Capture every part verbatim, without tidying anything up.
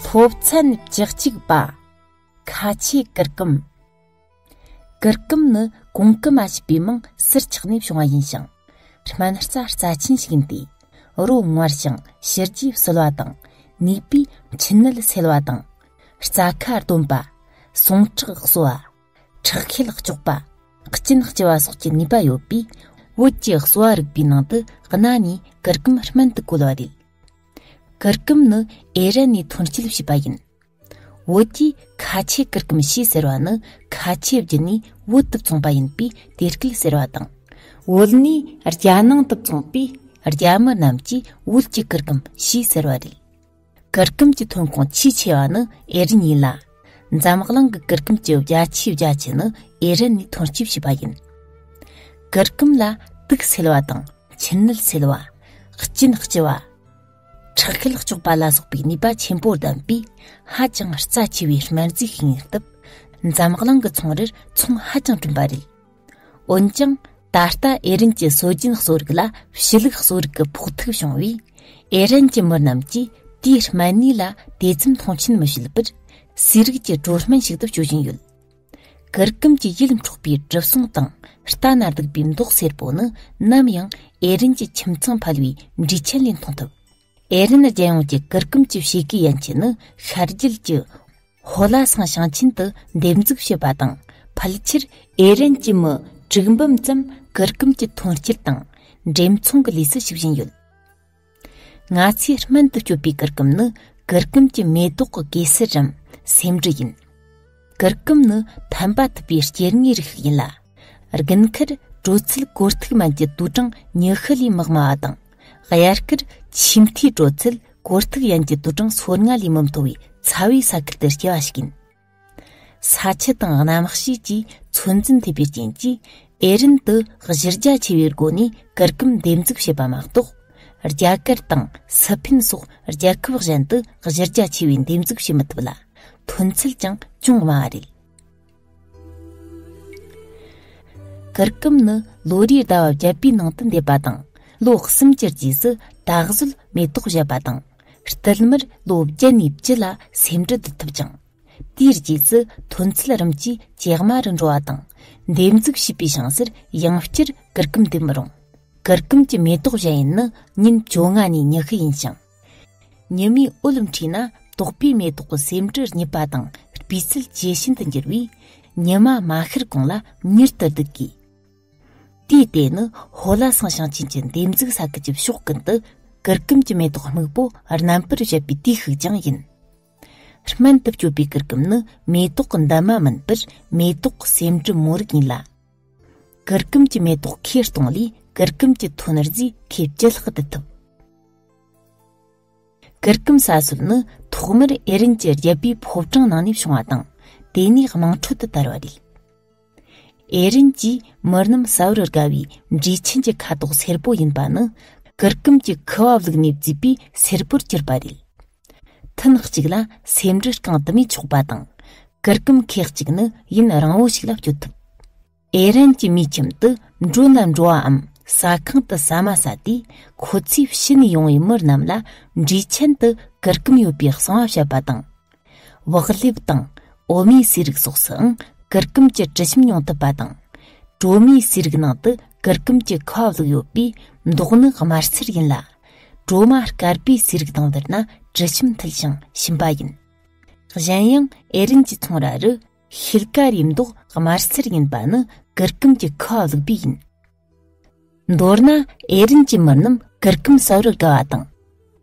ཕོ་མཚན་བཅུ་གཅིག་པ། ཁ་ཆེ་གུར་གུམ། གུར་གུམ་ནི་གོང་གི་མ་ཞེས་པའི་མིང་ཟུར་ཆག་ནས་བྱུང་བ་ཡིན་ཞིང་། སྨན་རྩ་རྩ་ཆེན་ཞིག་ཡིན་ཏེ། རོ་མངར་ཞིང་ཕྱི་རྒྱུས་བསིལ་བ་དང་། ནུས་པས་མཆིན་ནད་སེལ་བ་དང་། རྩ་ཁ་སྡོམ་པ། ཟུངས་ཁྲག་གསོ་བ། ཁྲག་ཤེད་གཅོག་པ། གཅིན་གཅི་བ་སོགས་ཀྱི་ནུས་པ་ཡོད་པས། བོད་ཀྱི་གསོ་བ་རིག་པའི་ནང་དུ་གནའ་ནས་གུར་གུམ་སྨན་དུ་བཀོལ་བ་རེད། གུར་གུམ་ནི་ཨེ་རན་ནས་ཐོན་སྐྱེད་བྱས་པ་ཡིན། བོད་ཀྱིས་ཁ་ཆེ་གུར་གུམ་ཞེས་ཟེར་བ་ནི་ཁ་ཆེ་བརྒྱུད་ནས་བོད་དུ་བཙོངས་པ་ཡིན་པས་དེ་སྐད་ཟེར་བ་དང་། བོད་ནས་རྒྱ་ནང་དུ་བཙོངས་པས་རྒྱ་མི་རྣམས་ཀྱིས་བོད་ཀྱི་གུར་གུམ་ཞེས་ཟེར་བ་རེད། གུར་གུམ་གྱི་ཐོན་ཁུངས་ཆེས་ཆེ་བ་ནི་ཨེ་རན་ཡིན་ལ། འཛམ་གླིང་གི་གུར་གུམ་གྱི་བརྒྱ་ཆའི་བརྒྱ་ཆ་ནི་ཨེ་རན་ནས་ཐོན་སྐྱེད་བྱས་པ་ཡིན། གུར་གུམ་ལ་དུག་སེལ་བ་དང་མཆིན་ནད་སེལ་བ། གཅིན་གཅི་བ། ཁྲག་ཤེད་གཅོག་པ་ལ་སོགས་པའི་ནུས་པ་ཆེན་པོ་ལྡན་པས་ཧ་ཅང་རྩ་ཆེ་བའི་སྨན་རྫས་ཤིག་ཡིན་སྟབས། འཛམ་གླིང་གི་ཚོང་རར་ཚོང་ཧ་ཅང་བསྐྲུན་པ་རེད། འོན་ཀྱང་། ད་ལྟ་ཨེ་རན་གྱི་སྲོལ་རྒྱུན་གསོ་རིག་ལ་ཕྱི་ལུགས་གསོ་རིག་གི་ཕོག་ཐུག་བྱུང་བས། ཨེ་རན་གྱི་མི་རྣམས་ཀྱིས་དེའི་སྨན་ནུས་ལ་དེ་ཙམ་མཐོང་ཆེན་མི་བྱེད་པར། སུས་རིགས་ཀྱི་གྲོ་སྨན་ཞིག་ཏུ་སྤྱོད་བཞིན་ཡོད། གུར་གུམ་གྱི་ཡིད་འཕྲོག་པའི་དྲི་བསུང་དང་ལྟ་ན་སྡུག་པའི་མདོག་སེར་པོ་ནི་ནམ་ཡང་ཨེ་རན་གྱི་ཁྱིམ་ཚང་ཕལ་བའི་འབྲས་ཆན་ལས་མཐོང་ཐུབ། ཨེ་རན་རྒྱལ་ཡོངས་ཀྱི་གུར་གུམ་གྱི་ཕྱེད་ཀའི་ཡན་ཆད་ནི་ཤར་རྒྱུད་ཀྱི་ཧོ་ལ་སང་ཞིང་ཆེན་དུ་འདེབས་འཛུགས་བྱེད་པ་དང་། ཕལ་ཆེར་ཨེ་རན་གྱི་མི་དྲུག་འབུམ་ཙམ་གུར་གུམ་གྱི་ཐོན་སྐྱེད་དང་འགྲེམས་ཚོང་གི་ལས་སུ་ཞུགས་བཞིན་ཡོད། ང་ཚོས་སྨན་དུ་སྤྱོད་པའི་གུར་གུམ་ནི་གུར་གུམ་གྱི་མེ་ཏོག་གི་གེ་སར་རམ་སེམས་འབྲུ་ཡིན། གུར་གུམ་ནི་ཕན་པ་ཐུབ་པའི་སྐྱེ་དངོས་རིགས་ཤིག་ཡིན་ལ། དགུན་ཁར་དྲོད་ཚད་གོར་ཐིག་མན་གྱི་དུད་གྲངས་ཉི་ཤུ་ལས་མི་དམའ་བ་དང་། དབྱར་ཁར་ཆེས་མཐོའི་དྲོད་ཚད་གོར་ཐིག་ཡན་གྱི་དུད་གྲངས་སོ་ལྔ་ལས་མི་མཐོ་བའི་ཚ་བའི་ས་ཁུལ་དུ་སྐྱེ་བ་ཞིག་ཡིན། ས་ཆུ་དང་གནམ་གཤིས་ཀྱིས་ཚོད་འཛིན་ཐེབས་པའི་རྐྱེན་གྱིས། ཨེ་རན་དུ་གཞི་རྒྱ་ཆེ་བའི་སྒོ་ནས་གུར་གུམ་འདེབས་འཛུགས་བྱེད་པ་མ་གཏོགས། རྒྱ་གར་དང་སི་ཕིན་སོགས་རྒྱལ་ཁབ་གཞན་དུ་གཞི་རྒྱ་ཆེ་བའི་འདེབས་འཛུགས་བྱེད་མི་ཐུབ་ལ། ཐོན་ཚད་ཀྱང་ཅུང་དམའ་བ་རེད། གུར་གུམ་ནི་ལོ་རེའི་ཟླ་བ་བརྒྱད་པའི་ནང་དུ་འདེབས་པ་དང་། ལོ་གསུམ་གྱི་རྗེས་སུ་ད་གཟོད་མེ་ཏོག་བཞད་པ་དང་། རྟལ་མར་ལོ་བརྒྱད་ནས་བཅུ་ལ་སེམས་འབྲུ་ལྡུད་ཐུབ་ཅིང་། དེའི་རྗེས་སུ་ཐོན་ཚད་རིམ་གྱིས་ཇེ་དམའ་རུ་འགྲོ་བ་དང་། འདེབས་འཛུགས་བྱས་པའི་ཞིང་སར་ཡང་བསྐྱར་གུར་གུམ་འདེབས་མི་རུང་། གུར་གུམ་གྱི་མེ་ཏོག་བཞད་ཡུན་ནི་ཉིན་བཅོ་ལྔ་ནས་ཉི་ཤུ་ཡིན་ཞིང་། ཉི་མའི་འོད་འཕྲོས་ན་དོག་པའི་མེ་ཏོག་གི་སེམས་འབྲུ་རྙིད་པ་དང་སྤུས་ཚད་ཇེ་ཞན་དུ་འགྱུར་བས། ཉི་མ་མ་ཤར་གོང་ལ་མྱུར་དུ་སྡུད་དགོས། དེའི་ལྟེ་ནི་ཧོ་ལ་སང་ཞིང་ཆེན་གྱི་འདེབས་འཛུགས་ས་ཁུལ་གྱི་ཕྱོགས་ཀུན་ཏུ་གུར་གུམ་གྱི་མེ་ཏོག་སྨུག་པོ་རྣམ་པར་བཞད་པའི་དུས་ཤིག་ཀྱང་ཡིན། སྨན་དུ་སྤྱོད་པའི་གུར་གུམ་ནི་མེ་ཏོག་གི་འདབ་མ་མིན་པར་མེ་ཏོག་སེམས་འབྲུ་མོ་རིགས་ཡིན་ལ། གུར་གུམ་གྱི་མེ་ཏོག་ཁེ་གཏོང་ལས་གུར་གུམ་གྱི་ཐོན་རྫས་ཁེ་བཅུ་ལྷག་ལྡུད་ཐུབ། གུར་གུམ་ཟ་སྲོལ་ནི་ཐོག་མར་ཨེ་རན་གྱི་རྒྱལ་པོའི་ཕོ་བྲང་ནང་ནས་བྱུང་བ་དང་། དེ་ནས་དམངས་ཁྲོད་དུ་དར་བ་རེད། ཨེ་རན་གྱིས་མི་རྣམས་ཟ་བར་དགའ་བའི་འབྲས་ཆན་གྱི་ཁ་དོག་སེར་པོ་ཡིན་པ་ནི་གུར་གུམ་གྱི་ཁུ་བ་བླུགས་ནས་བརྫིས་པས་སེར་པོར་གྱུར་པ་རེད། ཐུན་གཅིག་ལ་སེམས་འབྲུ་རྐང་དུ་མས་ཆོག་པ་དང་། གུར་གུམ་ཁེ་གཅིག་ནི་ཡུན་རིང་བོ་ཞིག་ལ་སྤྱོད་ཐུབ། ཨེ་རན་གྱི་མིའི་ཁྱིམ་དུ་མགྲོན་ལ་འགྲོ་བའམ་ཟ་ཁང་དུ་ཟ་མ་ཟ་དུས། ཁོ་ཚོས་ཕྱི་ནས་ཡོང་བའི་མི་རྣམས་ལ་འབྲས་ཆན་དུ་གུར་གུམ་ཡོད་པའི་གསང་བ་བཤད་པ་དང་། བག་ལེབ་དང་འོ་མའི་ཟས་རིགས་སོགས་སུའང་གུར་གུམ་གྱི་དྲི་ཞིམ་མྱོང་ཐུབ་པ་དང་། གྲོ་མའི་ཟས་རིགས་ནང་དུ་གུར་གུམ་གྱི་ཁུ་བ་བླུགས་ཡོད་པས། མདོག་ནི་དམར་སེར་ཡིན་ལ། གྲོ་མ་དཀར་པོའི་ཟས་རིགས་དང་བསྡུར་ན་དྲི་ཞིམ་འཐུལ་ཞིང་ཞིམ་པ་ཡིན། གཞན་ཡང་ཨེ་རན་གྱི་ཚོང་ར་རུ་ཤེལ་ཀ་རིའི་མདོག་དམར་སེར་ཡིན་པ་ནི་གུར་གུམ་གྱི་ཁུ་བ་བླུགས་པས་ཡིན། མདོར་ན་ཨེ་རན་གྱི་མི་རྣམས་གུར་གུམ་ཟ་བར་དགའ་བ་དང་།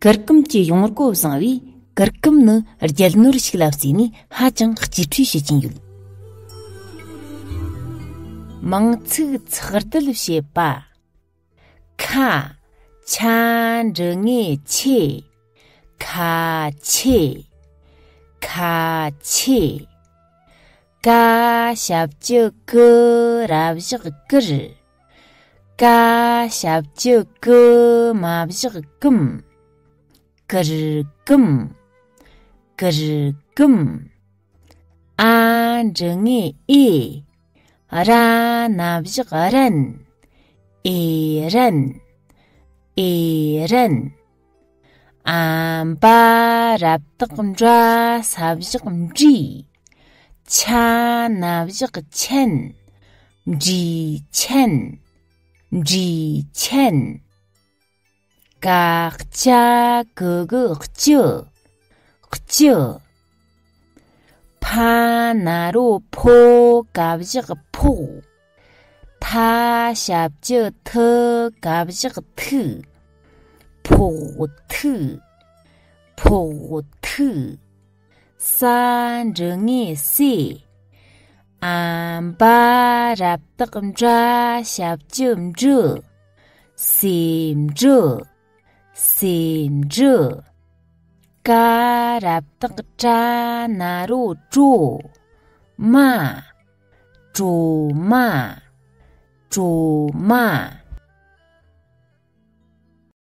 གུར་གུམ་གྱི་ཡོང་སྒོ་བཟང་བས་གུར་གུམ་ནི་རྒྱལ་ནོར་ཞིག་ལ་བརྩིས་ནས་ཧ་ཅང་གཅེས་སྤྲས་བྱེད་ཀྱིན་ཡོད། མིང་ཚིག་ཚགས་བསྡུ་བྱེད་པ། ཁ། ཆ་འགྲེང་བུ་ཆེ། ཁ་ཆེ། ཁ་ཆེ། ཀ་ཞབས་ཀྱུ་ཀུ་ར་བཞག་ཀུར། ཀ་ཞབས་ཀྱུ་ཀུ་མ་བཞག་ཀུམ། ཀུར་ཀུམ། ཀུར་ཀུམ། ཨ་འགྲེང་བུ་ཨེ། ར་ན་བཞག་རན། ཨེ་རན། ཨེ་རན། ཨ་འ་བ་ར་བཏགས་འབྲ་ས་བཞག་འབྲི། ཆ་ན་བཞག་ཆན། འབྲི་ཆན། འབྲི་ཆན། ཀ་ཅ་གི་གུ་ཀྱུ། ཀྱུ། ཕ་ན་རོ་ཕོ་ག་བཞག་ཕོག་ཐ་ཞབས་ཀྱུ་ཐུ་ག་བཞག་ཐུག་ཕོག་ཐུག་ཕོག་ཐུག་ས་འབྲུ་ལྔའི་སེ། ཨ་འ་བ་ར་བཏགས་འབྲ་ཞབས་ཀྱུ་འབྲུ། སེ་འབྲུ། སེ་འབྲུ། ཀ་ར་བཏགས་ཀྲ་ན་རོ་ཀྲོ། མ། ཀྲོ་མ། ཀྲོ་མ།